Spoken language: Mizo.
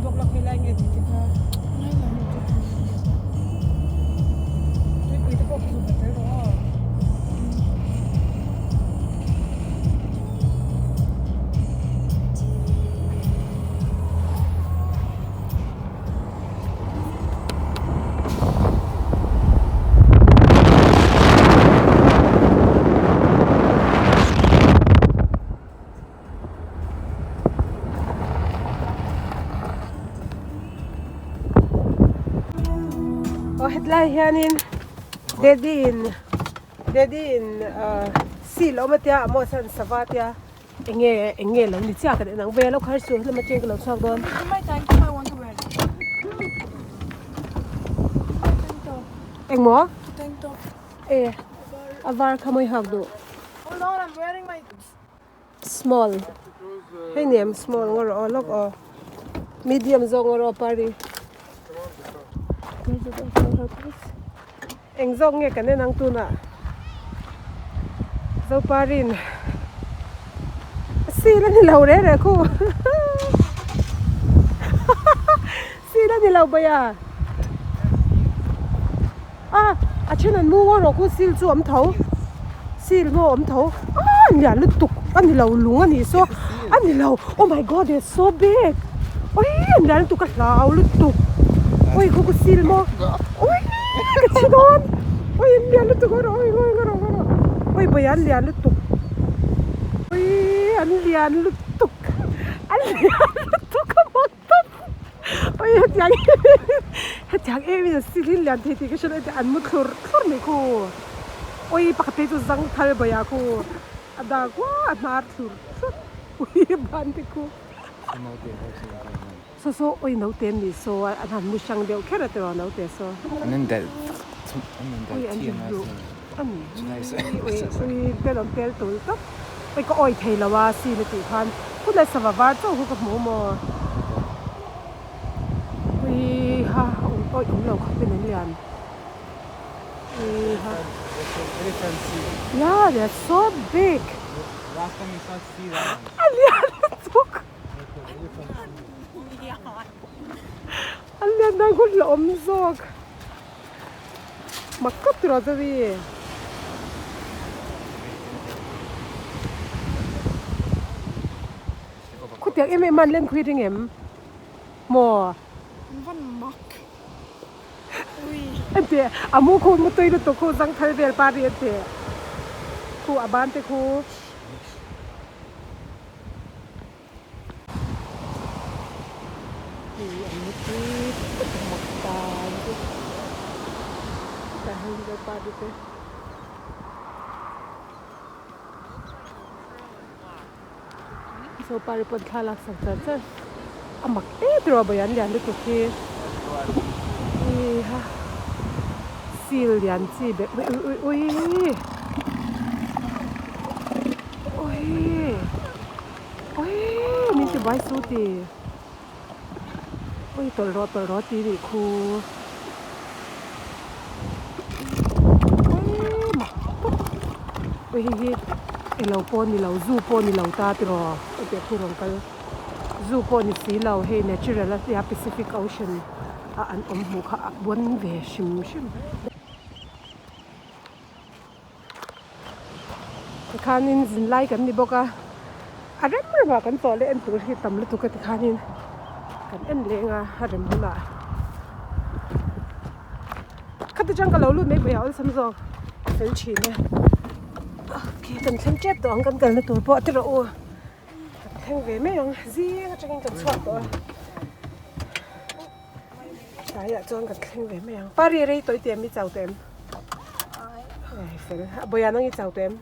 bawk la khawi lai nge tih te kha. Tuipui te pawh kha zu tel rawh aw. Aw hetlai hianin daddy in daddy in ah seal a awm a tia a maw chuan sava tia enge enge lo ni chiah ka en ang ve lo khar su hlawm atang ka lo chhuak dawn. Engmaw? E a var kha mawi hak duh. Small hei nem small ngaw rawh aw lawk aw medium zawk ngaw rawh pari eng zawk nge kan en ang tunah zoparin sil a ni lo reh reh khu sil a ni lo bawiha a a then an mu ngaw rawh khu sil chu awm tho sil maw awm tho a lian lutuk a ni lo lung a nih saw a ni lo oh my god they are so big awii an lian lutuk ka hlau lutuk awii khu khu sil maw awii ka thi dawn awii an lian lutuk ngaw rawh awii ngaw rawh ngaw rawh awii bawiah an lian lutuk awii an lian lutuk an lian lutuk a mak tawp awii hetiang hetiang em in sil hi lian thei tih ka hre lo hetiang an mu thlur thlur mai khu awii pakhat phei chu zang thal bawiah khu a dak uah a hnar thlur thlur awii ban te khu. Saw saw awii naute an nih saw a an han mu hrang deuh kher a tiraw naute saw. An in delh an in delh Awii an thiam a ri a ni awii awii tel awm tel tul tawp awii ka awi thei lo a sin a tih khan hunlai sava var chauh khu ka hmu maw awii ha awih awm lo khawp in an lian awii ha yeah they are so big a lian lutuk. A lian dan hun la awm zawk mak khawp tur a zawi khutiang em em a an len khui ring em maw ente a mu khu mutui lutuk khu zangthal vel pa ri ente khu a ban te khu. Hei an nupui put mak dan chu tah hian Mizopa te te Mizopa te pawn thla lak sak char char a mak em tiraw bawiah an lian lutuk hi heiha seal lian chi ber ui ui ui ui. Ui ui min ti buai su ti ui tawlh rawh tawlh rawh tih nih khu ui mak tawp ui hei hi elo pawh ni lo zoo pawh ni lo ta tiraw hetiang khu rawn kal zoo pawh ni si lo hei natural a nia pacific ocean a an awm hmuh kha a bawn ve hrim hrim. Tikhanin zin lai kan ni bawk a, a rem remah kan chawh leh en tur hi tam lutuk a tikhanin kan en leng a, a rem hunah khati chang ka lo lut mai pawh hi a awlsam zawk a fel thin e. Okay kan thleng tep tawh ang kan kalna tur pawh ti rawh u, kan thleng ve mai ang zing atangin kan chhuak tawh a. Tlaiah chuan kan thleng ve mai ang. Pari rei tawih teh em i chau teh em? Ai fel. A bawiah nang i chau teh em?